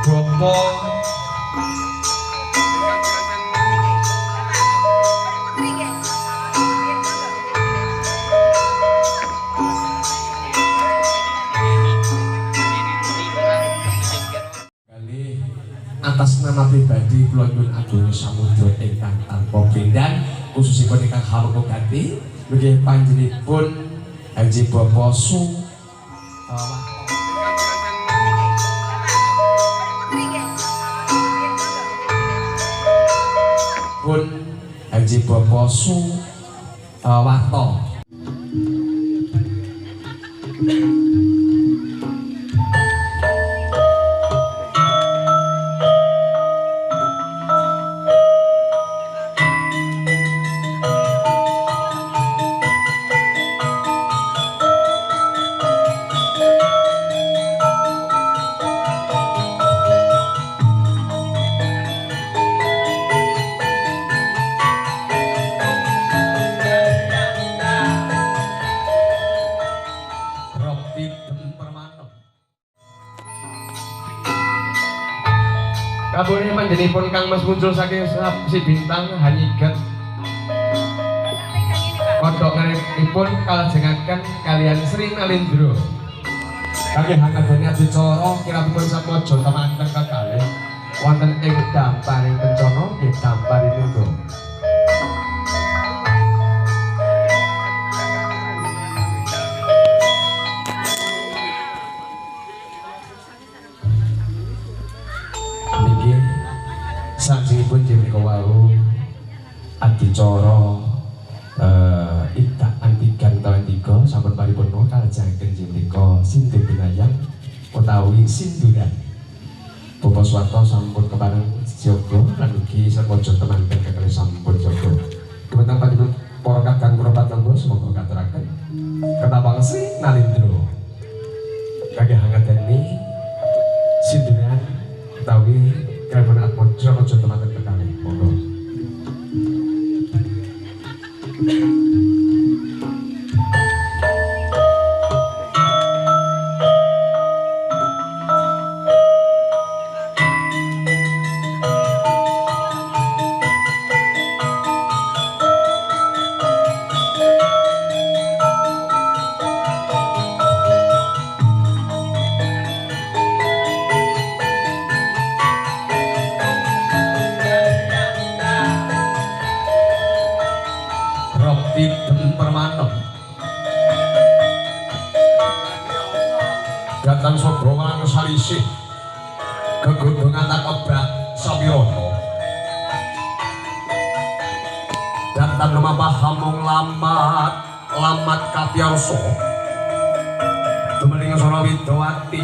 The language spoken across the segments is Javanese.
Bapak kali atas nama pribadi kula nyuwun agung samudra ingkang tanpa pindan khususipun ingkang hamengku gati nggih panjenenganipun Haji Bapak Su pun Haji Bapak Su Warto. Kabune panjenenganipun Kang Mas muncul saking si bintang Hanyiget. Kodhok ngarepipun kalajengaken kalian Sri Nalindra. Kangge hangadane adicara kirapipun samaja temanten kekalih wonten ing damparing kencana nggih damparing nunggu. Salajengipun nggih menika wau adicara idak antigan taun 3 sampun paripurna kalajengaken nggih menika sindur binayang utawi sinduran. Bapak Suwarto sampun kepareng siaga lan ugi semaja temanten kekalih sampun siaga. Dumateng panjenengan para kadang kula patangga semoga katuraken ketapang Sri Nalindra. Kangge hangadani sinduran utawi kirapun atmaja aja temanten kekalih. Monggo. Datang sobrongan salisih gegundungan tak kebak sawirono. Datang lumampah hamung lamat lamat katyarsa dumening sora widowati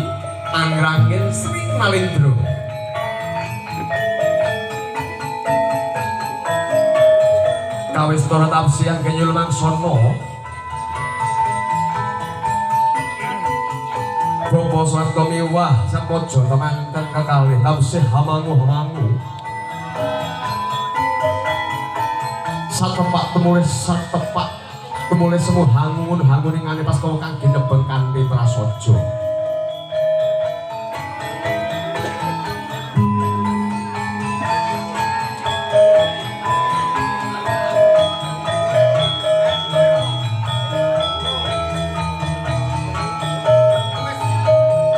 angrangin Sri Nalindra. Kawistara tapsiyang kenyul mangsana Bapak Suwarto miwah semaja temanten kekalih tapsih hamangu-hamangu satepak tumulih satepak tumulih semu hangun hanguningane pas kang ginebeng kanthi prasaja.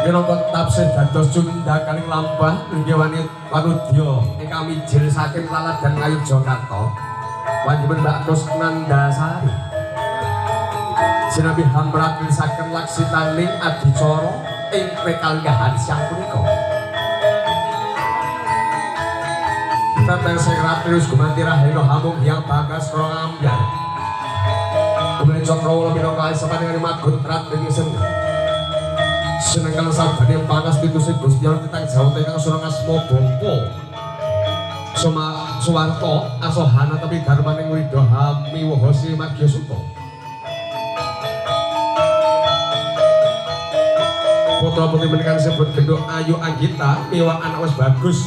Minangka tapsih dados cunda kaling lampah inggih wanudya ingkang mijil saking Laladan Ngayogyakarta panjenengan Mbak Kusnandasari sinabi hamrat misaken laksitaning adicara ing prekalenggahan siang punika. Teteng sing ratrius gumanti rahena hamung hyang bagas kala ngambyar Kemudian Cakrawala minangka sapanengane magut Raden Seneng. Senengkang sabane panas tituse Gusti Allah titang jawata ingkang surang asma Bapa. Soma Suwarto asohana tepi garmaning wida hami wahasi madya suta. Putra putri menika sebut genduk Ayu Anggita miwa anak wis bagus.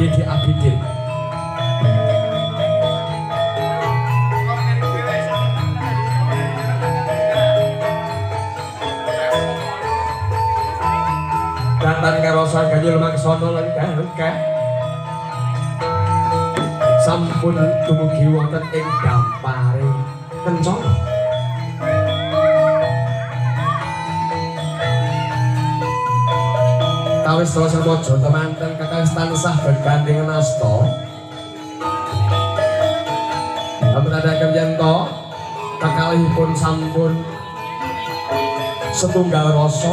Didi Abidin. Wonten karosan ganyul mangsana lan keh sampun dumugi wonten ing dampare kencana. Kawis semaja temanten kakawis tansah bergandeng nasta. Ampun yen to kekalihipun sampun setunggal rasa,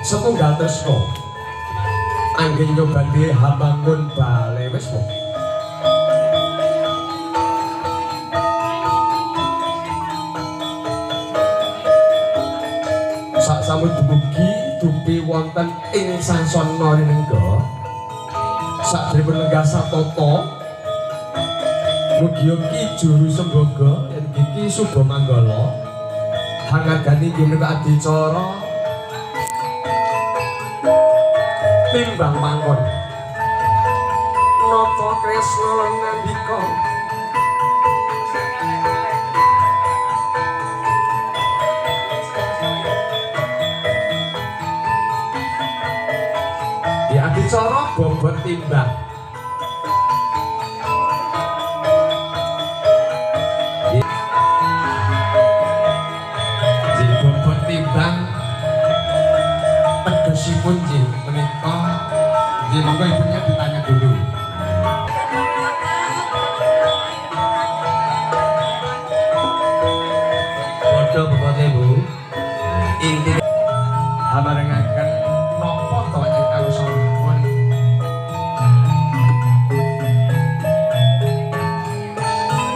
setunggal tresna. Anggen nyobade habangun bale wisma. Sak sampun dumugi dupi wonten ing sasana rinengga. Sakderipun lenggah satata mugi Ki Juru Semboga yen Ki Subamanggala hangadani inggih menika adicara timbang mangkon nata Kresna lan nandika. Di adicara bobot timbang. Bobot timbang tegesipun nggih menika nggih monggo ibunya ditanya dulu. Padha bobote Bu. Intine habarengaken napa to ingkang sampun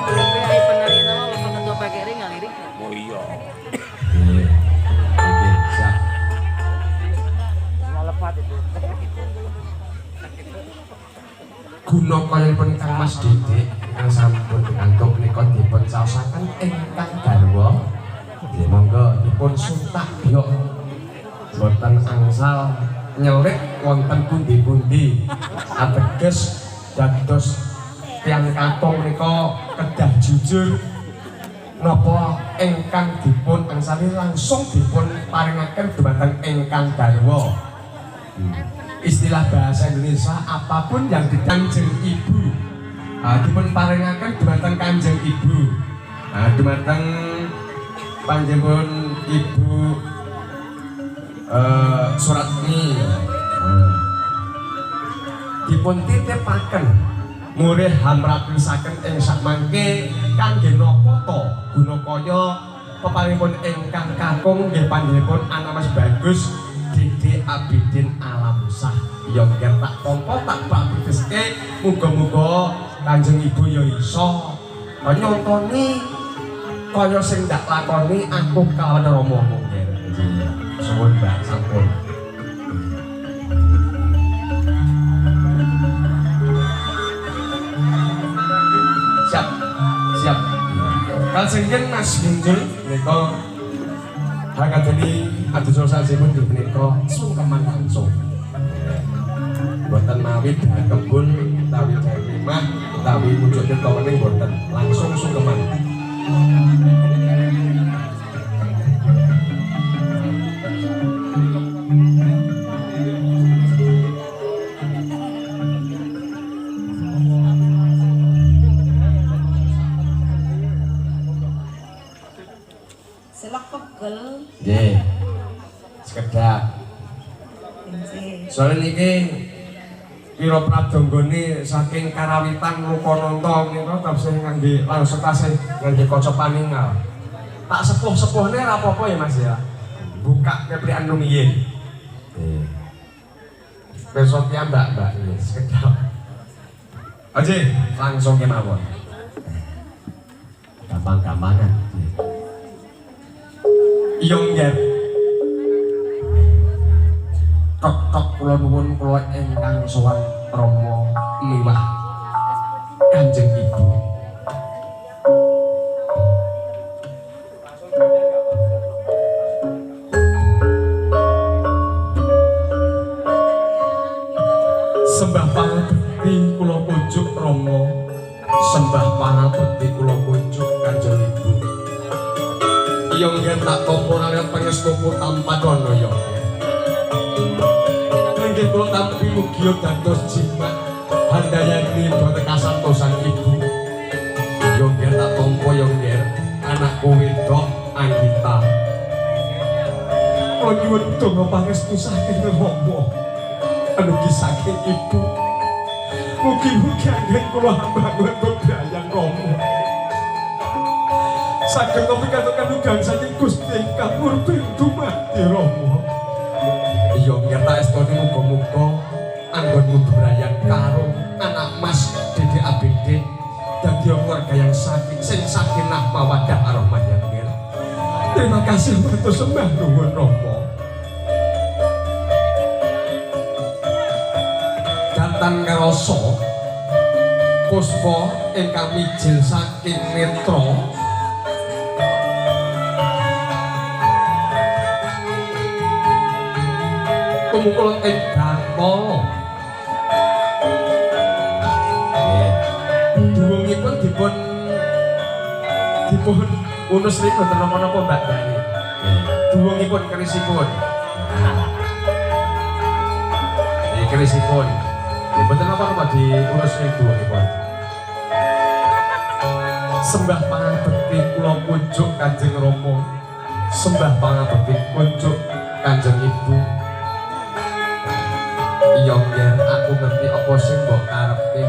Tapi penerima Bapak Ketua PGRI nggak lirik. Oh iya. Nggih. Nggih, siap. Nggak lepat itu. Guna kayanipun Kang Mas Didik ingkang sampun pikantuk menika dipun caosaken ingkang garwa. Nggih monggo dipun suntak byok. Boten angsal nyelik wonten pundi-pundi. Ateges dados tiyang kakung menika kedah jujur napa ingkang dipun angsali langsung dipun paringaken dumateng ingkang garwa. Istilah bahasa Indonesia apapun yang di Kanjeng Ibu dipun paringaken dumateng Kanjeng Ibu, dumateng panjenengan Ibu Suratmi, dipun titipaken murih hamratusaken ing sakmangke kangge napa to guna kaya peparingipun ingkang kakung nggih panjenenganipun Anamas Bagus Dede Abidin Alamsah. Ya nggih tak tampa tak bakteske muga-muga Kanjeng Ibu ya iso nyontoni kaya sing ndak lakoni aku kalawan Rama mungkin. Suwun Mbak sampun. Siap. Siap. Kalajengking Mas Muncul menika hakadeni adicara salajengipun nggih menika sungkeman langsung. Mboten mawi dahar kebun utawi dahar limah utawi muncul tirta wening mboten, langsung sungkeman. Selak pegel. Nggih. Sekedap. Soale niki pira pradanggane saking Karawitan Lokananta menika tasih ngangge langsung tasih ngangge kaca paningal. Tak sepuh-sepuhne ora apa-apa ya Mas ya. Buka keprikan rumiyin. Nggih. Besok ya Mbak, nggih sekedap. Oje, langsung kemawon. Gampang-gampangan. Iya nggih. Tok-tok kula nuwun kula ingkang sowan Rama miwah Kanjeng Ibu. Sembah pangabekti kula kunjuk Rama, sembah pangabekti kula kunjuk Kanjeng Ibu. Iya nggih tak tampa nalika pangestuku tanpa dana ya. Inggih kula tampi mugi dados jimat handayani boten kasantosan ibu. Yo ngger tak tampa yo ngger anakku wedok Anggita. Kula nyuwun donga pangestu saking Rama. Anugi saking ibu. Mugi-mugi anggen kula hambangun bebrayan Rama. Saged pikantuk kanugrahan saking Gusti ingkang murbeng dumadi Rama. Iya ngger tak estoni muga-muga anggonmu bebrayan karo anak Mas Dede ABD dadi keluarga yang sakin sing sakinah mawaddah warahmah ya ngger. Terima kasih matur sembah nuwun Rama. Datan ngrasa puspa ingkang mijil saking netra tumungkul ing Datala. Nggih. Duwungipun dipun dipun unus niku mboten napa-napa Mbak Dani. Nggih. Duwungipun kerisipun. Nggih, kerisipun. Nggih, mboten napa-napa diunus niku duwungipun. Sembah pangabekti kula kunjuk Kanjeng Rama. Sembah pangabekti kunjuk Kanjeng Ibu. Iya ngger, aku ngerti apa sing mbok karepke.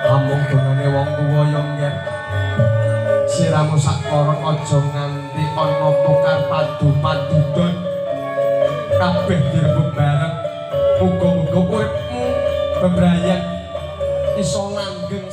Amung dongane wong tuwa ya ngger. Siramu sakloron aja nganti ana tukar padu-padudon. Kabeh dirembug bareng. Muga-muga uripmu bebrayan iso langgeng.